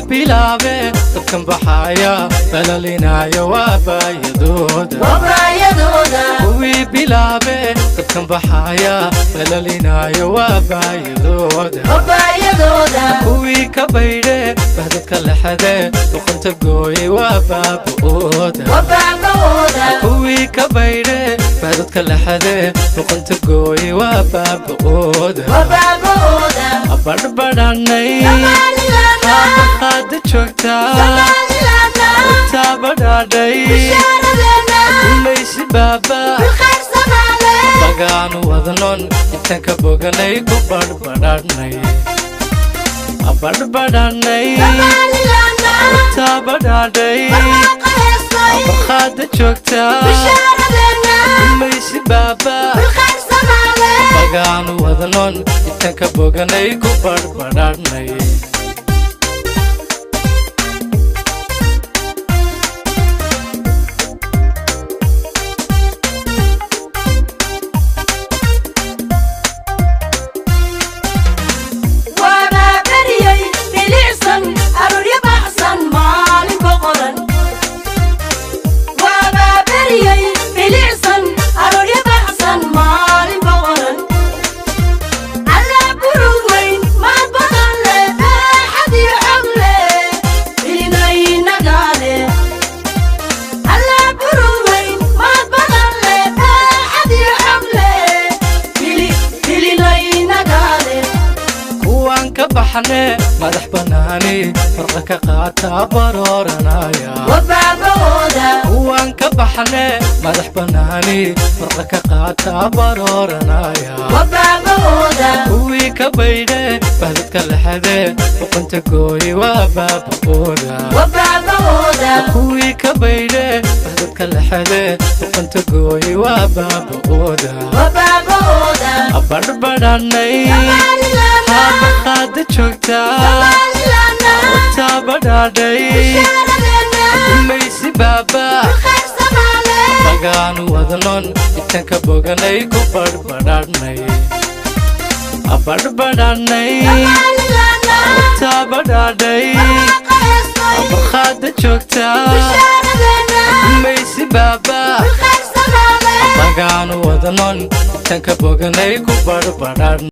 Bilaabe dadkan baxaaya balalinaayo waa baayadooda. Kuwii bilaabe dadkan baxaaya balalinaayo waa baayadooda. Kuwii ka baydhe bahdadka lexade luqunta gooyey waa baaba'ooda. Kuwii ka baydhe bahdadka lexade luqunta gooyey waa baaba'ooda. Badhbadhanay qaada joogtaa taabadhaadhay gumaysi baaba bagaanu wadnon intaan ka boganay ku badhbadhanay badhbadhanay taabadhaadhay barqaada joogtaa gumaysi baaba bagaanu wadnon intaan ka boganay ku badhbadhanay. Kuwaan ka baxne madax bannaani farqa ka qaataa barooranaya. Kuwaan ka baxne madax bannaani farqa ka qaataa barooranaya. Kuwii ka baydhe bahdadka lexade luqunta gooye waa baaba'ooda. Kuwii ka baydhe bahdadka lexade luqunta gooye waa baaba'ooda. Badhbadhanay qaada joogtaa taabadhaadhay gumaysi baaba bagaanu wadnon intaan ka boganay ku badhbadhanay badhbadhanay taabadhaadhay barqaada joogtaa gumaysi baaba bagaanu wadnon intaan ka boganay ku badhbadhanay.